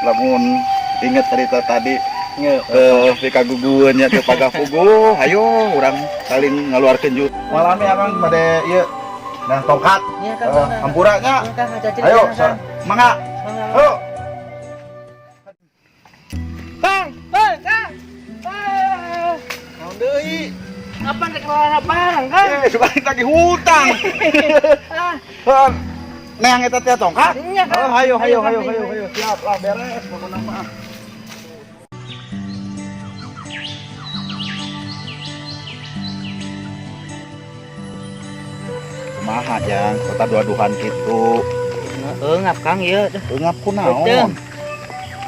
Lamun inget cerita tadi Nya. Pikagugueun nya teu pagah puguh, hayo urang saling ngaluarkeun ju. Malami abang bade ieu. Nah, tongkat. Nya, Kang. Hampura nya. Nya, Kang, hati-hati, Ayo, Kang. Mangga. Mangga. Ayo. Kang, hei, Kang. Ah. Naon deui? Kapan rek ngelarang barang, Kang? Eh, suka tagih hutang. Ah, Heuh. Neang eta teh tongkat? Nya, Kang. Oh, hayo hayo Ayo, hayo Kang, hayo ayo. Hayo. Siap lah, beres pokokna mah. Kumaha, Jang? Kota dua-duhan kitu. Eungap, Kang, ieu. Eungap kunaon? Beuteung.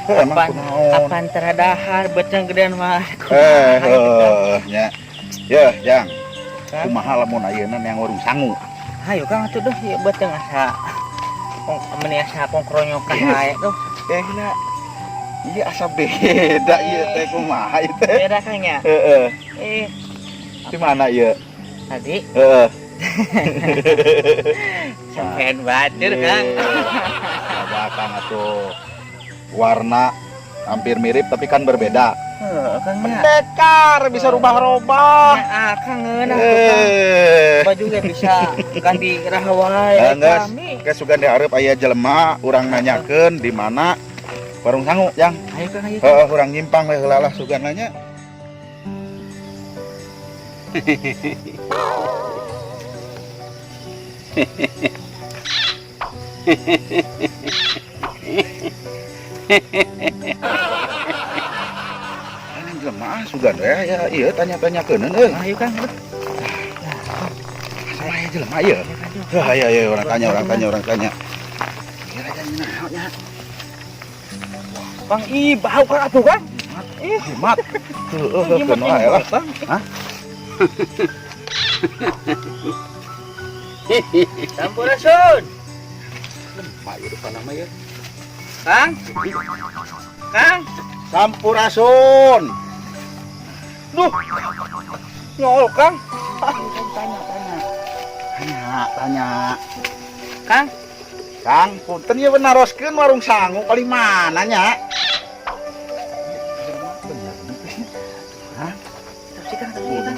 Heuh, emang Kapan kunaon? Kapan teradahar beuteung gedean mah. Eh, heuh nya. Yeuh, Jang. Kang. Kumaha lamun ayeuna neang warung sangu? Hayo, Kang, atuh duh ieu beuteung asa kong meni asa kongkronyokan wae tuh. Eh, gila. Iya, asa beda ieu teh, kumaha ieu teh? Beda, Kang, ya. Heeh. Eh, Di mana ieu? Tadi Heeh. sampean batur, Kang. Belakang atuh warna hampir mirip tapi kan berbeda. Heeh, Kang ya. Pendekar bisa rubah-rubah. Ya, ah, Kang, ngeunah tuh, Kang. Eh. Baju ge bisa ganti raha wae. Eh, geus, Kami. geus sugan dihareup aya jelema urang nanyakeun di mana warung sangu, Jang. Ayo, Kang, ayo. Heeh, urang nyimpang we heula lah sugan nanya. Ini jelema ah, sugan we ya ieu tanya-tanyakeun euy. Ayo, Kang. Salah aya jelema ieu. Heuh, ayo ayo urang tanya, urang tanya, urang tanya. Kira nya naon nya? Bang, ih, bau, Kang, atuh, Kang. Ih, jimat. Heuh, heuh, keun wae lah. Bang. Hah? Sampurasun. Pak, ieu depan nama ieu. Kang. Kang. Sampurasun. Duh. Nyol, Kang. Tanya, tanya. Tanya, tanya. Kang. Kang, punten ieu naroskeun warung sangu paling mana nya? Hah? Tapi, Kang, tapi, Kang.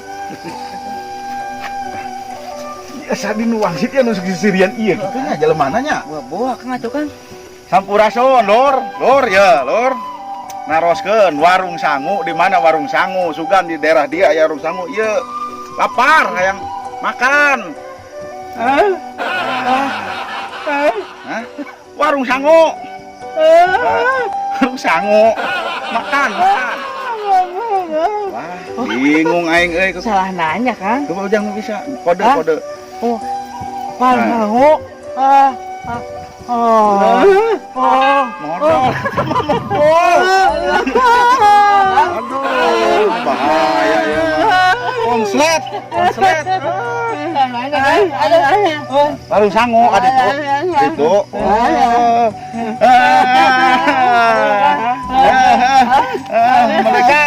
Ya sadi nu wangsit ya nu sisirian ieu kitu nya jelemana nya. Buah-buah, Kang, atuh, Kang. Sampurasun, Lur. Lur ya, Lur. Naroskeun warung sangu di mana warung sangu? Sugan di daerah dia aya warung sangu ieu. Lapar hayang makan. Hah? Hah? Warung sangu. Warung sangu. Makan, makan. Wah, bingung aing euy. Salah nanya, Kang. Coba ujang bisa kode Hah? Kode. Oh. Warung Nah. sangu. Ah. Ah. Oh. Oh. Modal. Modal. Aduh, bahaya ya. Konslet, konslet. Warung sangu ada itu. Itu. Oh. Ah, mereka.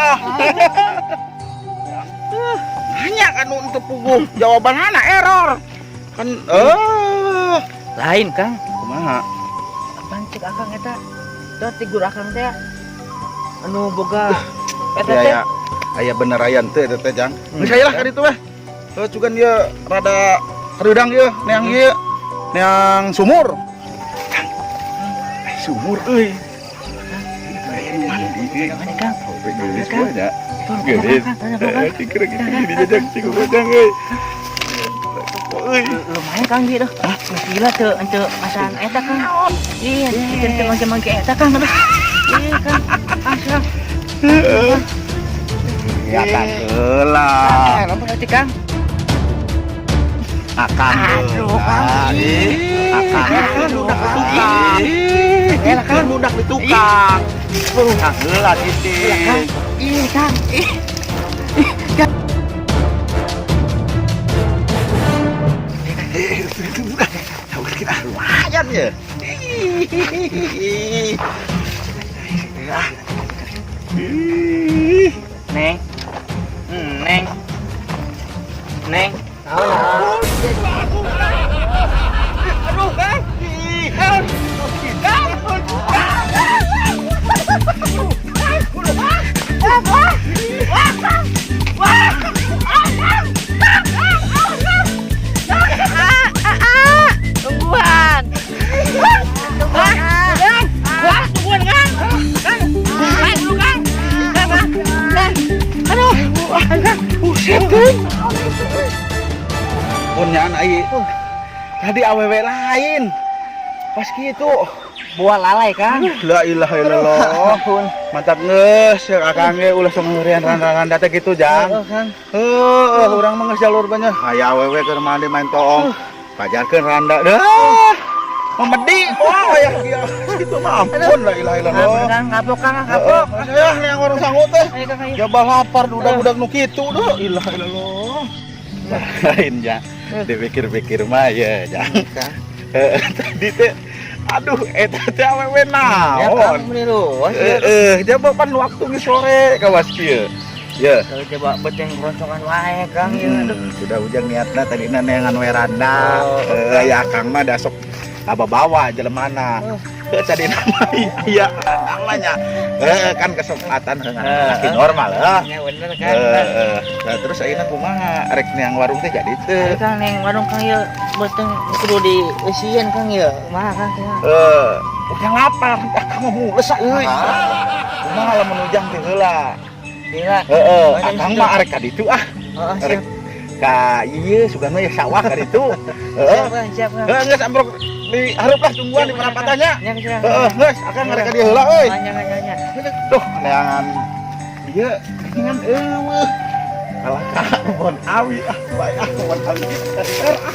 Nanya kan untuk puguh jawaban anak error. Kan eh Lain, Kang. Kumaha? Apaan cek Akang eta? Teh tigur Akang teh. Anu boga eta Ya teh. Ya. Aya bener aya teu eta teh, Jang. Geus aya lah ka ditu weh. Heuh, cugan ieu rada hareudang ieu, neang ieu. Neang sumur. Kang. Eh, sumur euy. Aya nu mandi euy. Mana, Kang? Geulis Kang. nya. Tolong, Geulis. Kang, tanya, Kang. Heeh, cing gitu gini jajang cing jajang euy. Euy. Lumayan, Kang, gitu. Ah, gila teu ente asaan eta, Kang. Iya, teu mangke-mangke eta, Kang. Iya, Kang. Asa. Ya kan heula. Eh, lamun hati, Kang. Akang Aduh, Kang. Ih, akang Kang, budak di tukang. Eh, lah, Kang. Budak di tukang. Kang heula Iya, Kang. titik. Iya, Kang. Ih. Eh, itu bukan. Tahu kita lumayan ya. Ih. Ih. Neng. Neng. Neng. Aduh, Kang. Kang. Kang. Ah, buset teh. Punyaan ai. Tadi awewe lain. Pas kitu. Buah lalai, Kang. La ilaha illallah. Ampun. Mantap geus, ya Akang ge ulah sok ngeurean randa-randa teh kitu, Jang. Heeh, Kang. Heuh, urang mah geus jalur banyak. Aya awewe keur mandi main toong. Pajarkeun randa. Dah. Memedi wah aya kieu. Kitu mah ampun, la ilaha illallah. Ampun, Kang, ngapok, Kang, ngapok. Heeh, saya yang warung sangu teh. Ayo, Kang, ayo. Coba lapar budak-budak nu kitu duh. Ilaha illallah. Lain ya. Dipikir-pikir mah ya, Jang. Kang. Heeh, tadi teh aduh eta teh awewe Ya, Kang, naon. meni luas ya. Heeh, coba pan waktu geus sore kawas kieu. Ya. Kalau coba beteng roncongan wae, Kang, ya. Aduh. Sudah ujang niatna tadi neangan we randa. Oh. Eh, ya Akang mah da sok bawa jelemana. Heuh, tadi nama iya namanya. Heeh, kan kesempatan heuh laki normal heuh. Ya bener, Kang. Heeh. Nah, terus ayeuna kumaha? Rek neang warung teh jadi teu. Ayo, Kang, neng warung, Kang, ya beteng kudu dieusian, Kang, ya. Kumaha, Kang, kumaha? Eh, ujang lapar, Akang mah mules euy. Kumaha lamun ujang teh heula? Gila. Heeh, Oh, Akang situ. mah arek ka ditu ah. Heeh, Arek siap. ka ieu sugan mah ya sawah ka ditu. Heeh. Siap, Kang, siap, Kang. Heeh, geus amprok di hareup lah tungguan di perampatannya. Ya, siap. Heeh, geus Akang ngarek ka dieu heula euy. Nya, nya, nya. Duh, neangan ieu geuningan eueuh. Kalah ka kebon awi ah, bae ah kebon awi. Ah.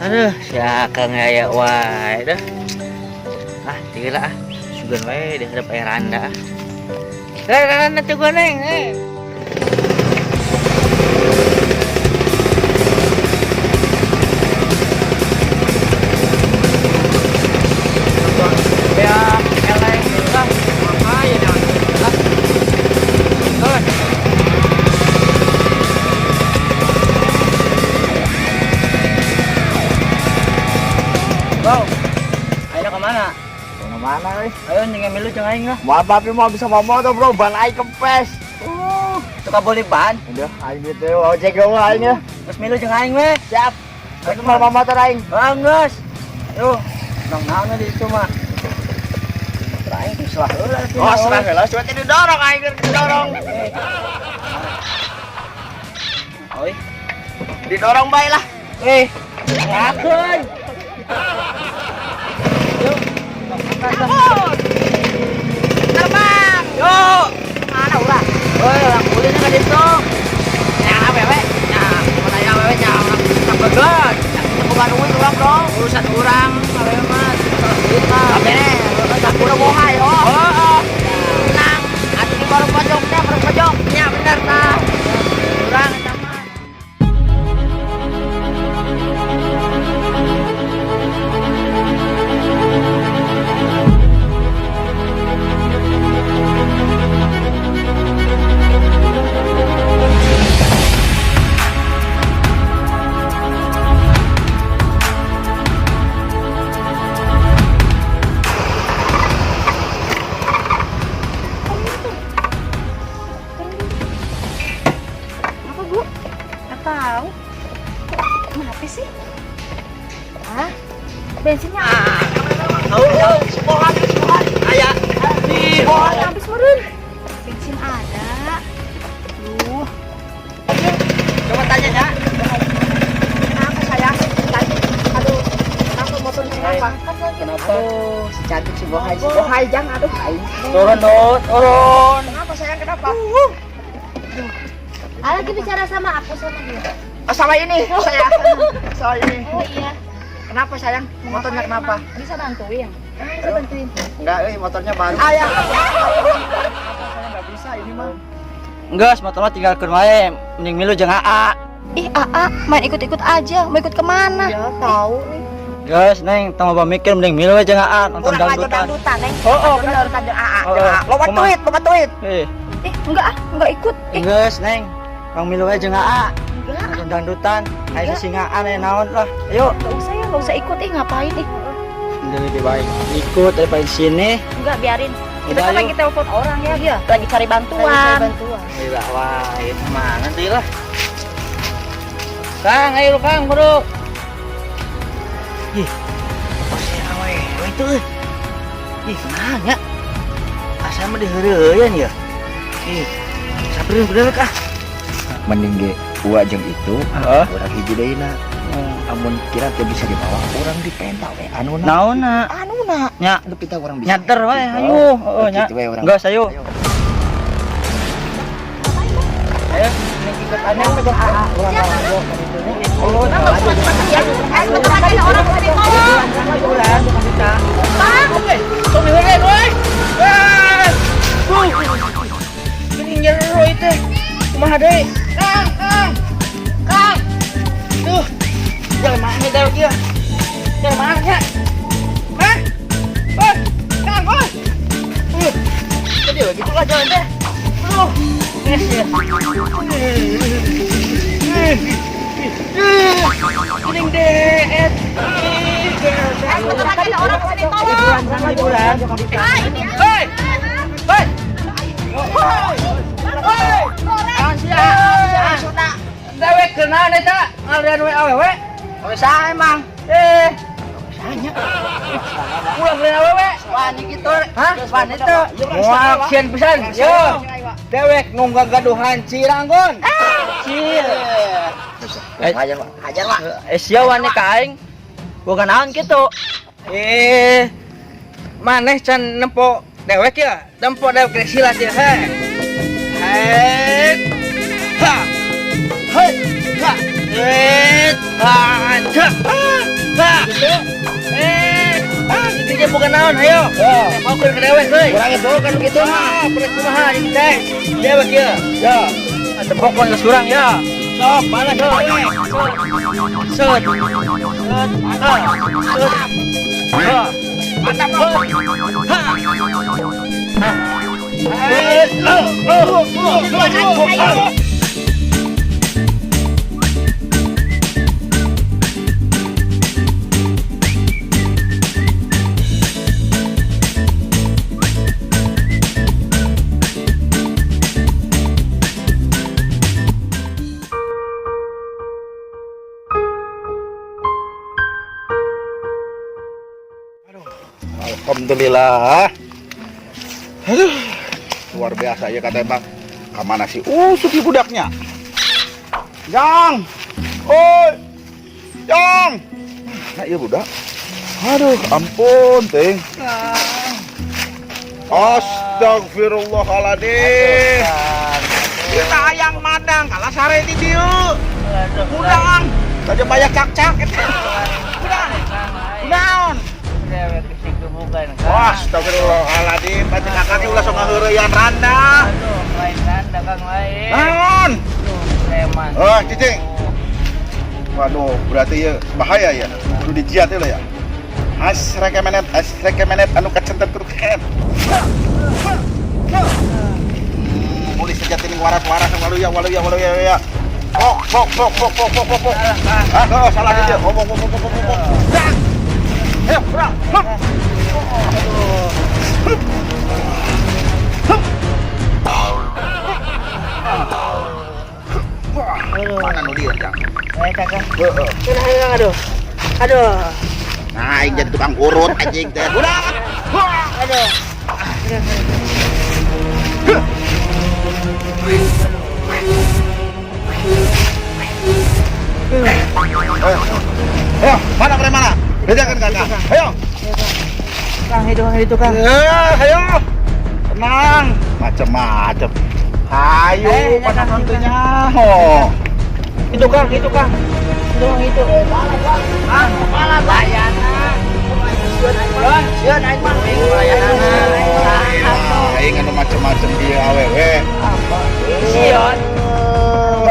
Aduh, si Akang aya wae dah. Ah, gila ah. Sugan wae di hadap aya randa ah. Eh, randa tuh goreng, eh. Ya, eleh lah. Makanya dah. Lah. Tuh. Wow. Ayo kemana? Kemana euy? Ayo nih milu jeung aing lah. Mau apa mau bisa mau motor bro, ban aing kempes. Suka beli ban. Udah aing gitu, ojek eueuh aing ya. Geus milu jeung aing we. Siap. Rek mau motor aing. Bang geus. Yo, nang naon di situ mah. Motor aing geus lah heula. Oh, serah heula, cuek didorong aing didorong. Oi. Didorong bae lah. Eh, yakeun. Yuk. Terbang. Yuk. Mana ulah? Oi, orang ulin ka ditu. Ya awewe, ya mana ya awewe nya orang sabeget. Bukan duit urang bro, urusan urang awewe mah masalah duit mah. Beres, udah bohai oh. Heeh. Tenang, atuh di warung pojok teh, warung pojok. Nya bener tah. Urang eta mah. Apa, Bu? Nggak tahu. Kok mati sih? Hah? Bensinnya Oh, oh, si bohai, si bohai. Aya. Si bohai. habis meren. Bensin ada. Duh, Coba tanya ya. kenapa sayang? Aduh, kenapa motor kenapa? Kan lagi Kenapa? Aduh, si cantik si bohai, si bohai jangan aduh aing. Turun, Dut, turun. Kenapa sayang kenapa? Ah, lagi bicara sama aku sama dia. Oh, sama ini saya. Sama ini. Oh iya. Kenapa sayang? Motornya kenapa? Bisa bantuin? Emang bisa bantuin? Enggak, motornya baru. Ayah. Saya nggak bisa ini mah. Geus, motor mah tinggalkeun wae, mending milu jeung AA. Ih, AA, main ikut-ikut aja. Mau ikut kemana? Ya, tahu nih. Geus, Neng, tong loba mikir mending milu we jeung AA nonton Urang aja dangdutan. Dangdutan, Neng. Oh, bener. Dangdutan jeung AA, Oh, jeung AA. Loba kumaha? duit, loba duit. Eh, Eh, enggak ah, enggak ikut. Eh, geus, Neng. Rong milu we jeung AA. enggak. Nonton dangdutan, aya sisingaan aya naon lah. Ayo. Enggak usah ya, enggak usah ikut. Ih, ngapain ih? Udah lebih baik ikut daripada di sini. Enggak, biarin. Kita Udah, kan ayo. lagi telepon orang ya, dia lagi cari bantuan. Tidak, wah, itu mah nanti lah. Kang, ayo lu Kang, bro. Ih, pasti awe, itu. Ih, kemana ya? Asa mah diheureuyan ya. Ih, samperin bener kah? Mending ge ua jeung itu. Heeh. Urang hiji deui na. Amun kira teu bisa dibawa, urang dipenta we anuna. Naonna? Anuna. Nya. Anu kita urang bisa. Nyater wae, ayo. Heeh, nya. Kitu we urang. Geus, ayo. Ayo. Ayo, ini ikut aneh megang AA urang lawan Bang, nggak usah macam-macam ya. Eh, sebentar lagi ada orang mau ditolong. Urang bisa. Bang, Tong diheureun we. Ah. Ini nyero itu. Kumaha deui? Kang, Kang. Kang. Duh. Jalan mana dewek ieu? Jalan mana nya? Hah? Oi, Kang, oi. Tadi we gitu lah jalan teh. Aduh. Geus ya. Geuning deet. Eh, sebentar lagi ada orang mau ditolong. Hiburan, hiburan. Ah, ini. Hei! Hei! Hei! Hei! Goreng. Dewek kenaon eta? Ngalian we awewe? Oh, saha emang? Eh, sahanya. Ulah ngalian awewe. Wani kitu. Hah? Wani teu. Moal sieun pisan. Yo. Dewek nu gagaduhan Ciranggon. Cil. Hajar, Pak. Hajar, Pak. Eh, sia wani ka aing. Boga naon kitu? Eh, maneh can nempo dewek ya? Nempo dewek silat ya, he. He. Ha. He. Ha. Eh, ha. Ha. Ha. Eh, ah, itu dia boga naon, ayo. Mau ke dewek euy. Urang itu kan gitu mah. Ah, perek kumaha ieu teh? Dewek ieu. Ya. Tepokon ke surang ya. Sok, mana sok? Set. Set. Ha. Set. Ha. Mantap, ha. Ha. Ha. Eh, oh, oh, oh, oh, oh. Alhamdulillah. Aduh, luar biasa ya kata emang. Kamana sih? Suki budaknya. Jang. Oi. Jang. Nah, iya budak. Aduh, ampun, ting. Astagfirullahaladzim. Kita hayang madang kalah sare di dieu. Udang. Saja banyak cak-cak eta. Udang. Naon? Dewek geus gebukan. Wah, astagfirullahaladzim, pacek akang ulah sok ngaheureyan randa. Aduh, lain randa Kang lain. Naon? Aduh, preman. Oh, cicing. Waduh, berarti ya bahaya ya. Kudu dijiat ya lah ya. As recommended, as recommended anu kacentet kudu keket. Mulih sejati ning waras-waras waluya waluya waluya ya. Pok pok pok pok pok pok pok. pok. Ah, oh, salah dia. Oh, pok pok pok pok pok. Dah. Ayo, berang. Hup. Hup. Hup. Wah, mana nu dia, Jang? Eh, Kakak. Heeh. Tenang, aduh. Aduh. Nah, aing jadi tukang urut anjing teh. Udah. Aduh. Ayo. Ayo, mana preman mana? Bedakan kakak. Ayo. Kang, itu Kang, itu Kang. Eh, ayo. Tenang. Macem-macem. Ayo, Eh, mana jangan, hantunya? Oh. Itu Kang, itu Kang. Itu Kang, itu. Ah, kepala layanan. Sieun aing mah layanan. Aing anu macem-macem dia awewe. Sieun.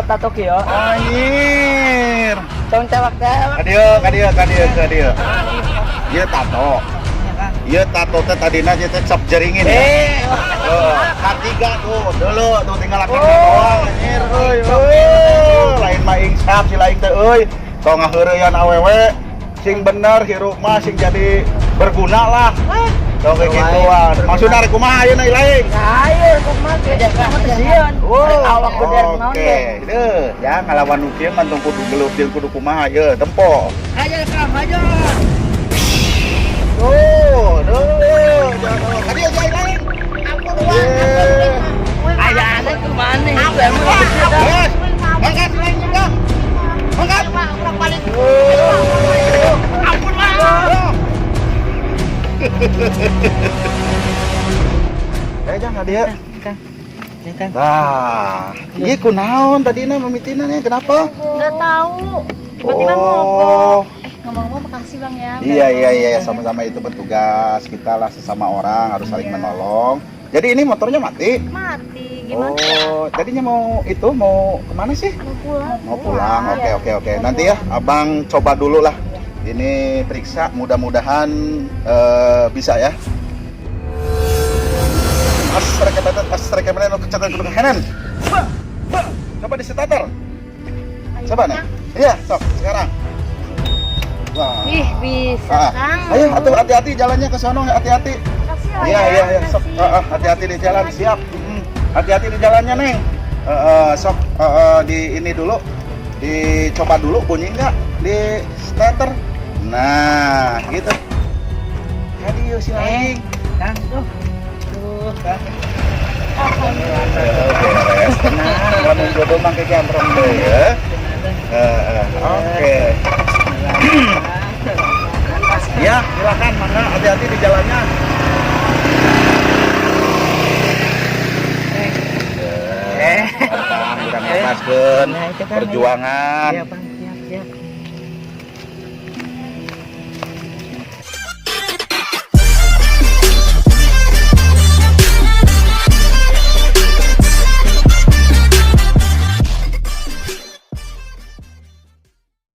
Tato kieu. Anjir. Tong tewak-tewak. Kadieu, kadieu, kadieu, kadieu. Ieu tato. Ieu tato teh tadina ieu teh cap jeringin ya. Eh, Tuh, katiga tuh, dulu tuh tinggal akan doang anjir euy. Euy, lain mah insaf si lain teh euy. Tong ngaheureyan awewe sing bener hirup mah sing jadi berguna lah. Tong kayak gituan. Maksudna rek kumaha ayeuna lain? Ayo, kok mah sieun. Awak gede naon Oke, ge. deuh, ya ngalawan nu kieu mah tong kudu gelut jeung kudu kumaha ye, tempo. Ayo Kang, ayo. Tuh, duh, jangan. Kadieu jai lain. Ampun uang. Ayo. Eh, jangan dia. Kang. Ya, Kang. Nah, iya kunaon tadina mimitina nih, kenapa? Nggak tahu. Tiba-tiba mogok. Oh. Eh, ngomong-ngomong makasih, Bang, ya. Iya, sama-sama, itu bertugas kita lah, sesama orang harus saling menolong. Jadi ini motornya mati. Mati. Gimana? Oh, tadinya mau itu mau kemana sih? Mau pulang. Mau pulang. Oke Iya. oke. Nanti ya, abang coba dulu lah. Ini periksa, mudah-mudahan bisa ya. Asrek. Coba di starter. Coba nih. Iya, sok sekarang. Wah. Ih, bisa, Ah, Kang. ayo, atuh hati-hati jalannya ke sono, hati-hati. Makasih lah Iya, ya. iya, sok. Makasih. Ah, ah, hati-hati di jalan, siap. Hati-hati di jalannya, Neng. Sok di ini dulu. Dicoba dulu bunyi enggak di starter. Nah, gitu. Tadi yuk si anjing. Kang, tuh. Tuh, Kang. Beres, tenang. Lamun jodoh mah kayak gambreng deh ya. Oke. Ya, silakan mangga, hati-hati di jalannya. Eh. Pantang, urang ngapaskeun Nah, itu kan. perjuangan. Iya, Bang.